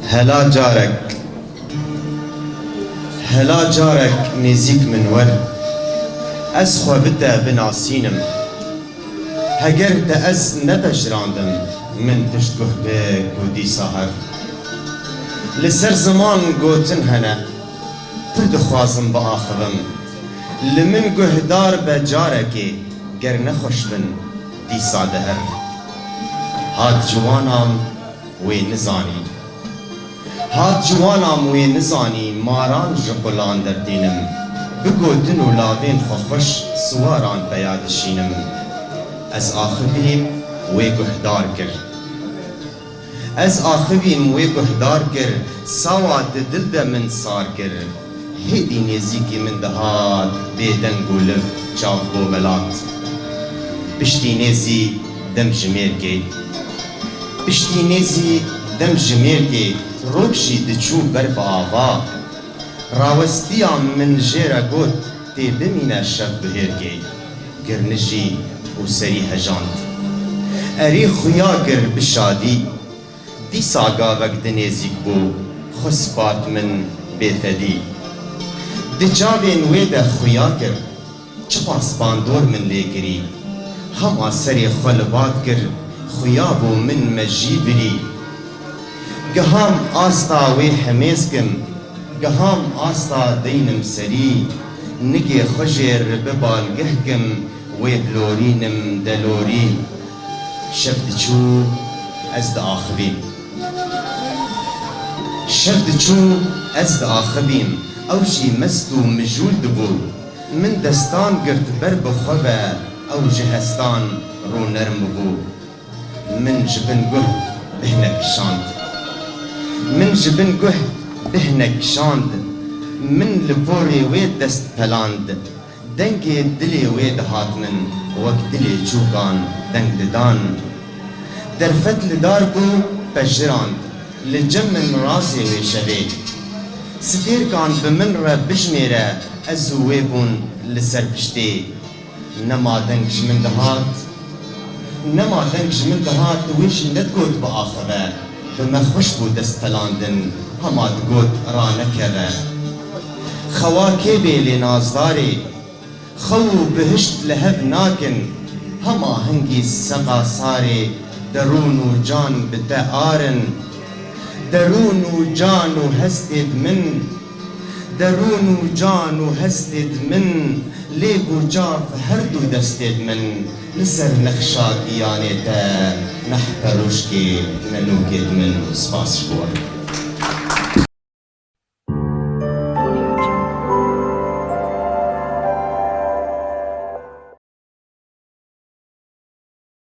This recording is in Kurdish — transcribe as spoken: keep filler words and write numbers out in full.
Hela carek, hela carek nêzîk min wer, ez xwe bi te binasînim. Heger te ez nepejrandim, min tişt guh bi ku dîsa her. Li ser ziman gotin hene, tu dixwazim biaxivim. Li min guhdar be carekê, ger nexweş bin, dîsa diher. Hat ciwanan wê nizanî. Hat ciwanan wê nizanî, maran ji qulan dertînim. Bi gotin û lavên xwe xweş siwaran peya dişînim. Ez axivîm wê guhdar kir. Ez axivîm wê guhdar kir, sawa di dil de min sar kir. Hêdî nêzîkî min dihat, bêdeng û liv çav bo velat. Piştî nêzî dem ji mêrkê. Piştî nêzî dem ji mêrkê, roj jî diçû ber bi ava. Rawestiya min jê re got, tê bimîne şev bi hêrkê. Girnijî û serî hejand. Erê xuya kir bi şadî. Dîsa gavek di nêzîk bû, xwe spart min bêfedî. Di çavên wê de xuya kir, çiqas bandor min lê kirî. Hema serê xwe li bad kir, xuya bû min me jî birî. Giham asta wê hemêz kim, giham asta deynim serî. Nigê xwe jê ribi balgeh kim, wê bilorînim delorî. Şev diçû, ez diaxivîm. Şev diçû, ez diaxivîm. Ew jî mest û mijûl dibû. Min destan girt ber bi xwe ve, ew ji hestan rûnerm bû. Min ji bin guh bihnek kişand. Min ji bin guh bihnek kişand. Min li porê wê dest peland. Dengê dilê wê dihat min, wek dilê çûkan deng didan. Derfet li dar bû, pejirand, li cem min razê wê şevê. Stêrkan bi min re bijmêre, ez û wê bûn li ser piştê. Nema deng ji min dihat, nema deng ji min dihat, wê jî nedigot biaxive. Bi me xweş bû destpelandin, hema digot ranekeve. Xewa kê bê lê nazdarê, xew û bihişt li hev nakin, hema hingî seqa sarê, derûn û can bi te ar in. Derûn û can û hestêd min, derûn û can û hestêd min, lêv û çav her du destêd min, li ser nexşa giyanê te neh perûşkê nenûkêd min. Spas ji bo we.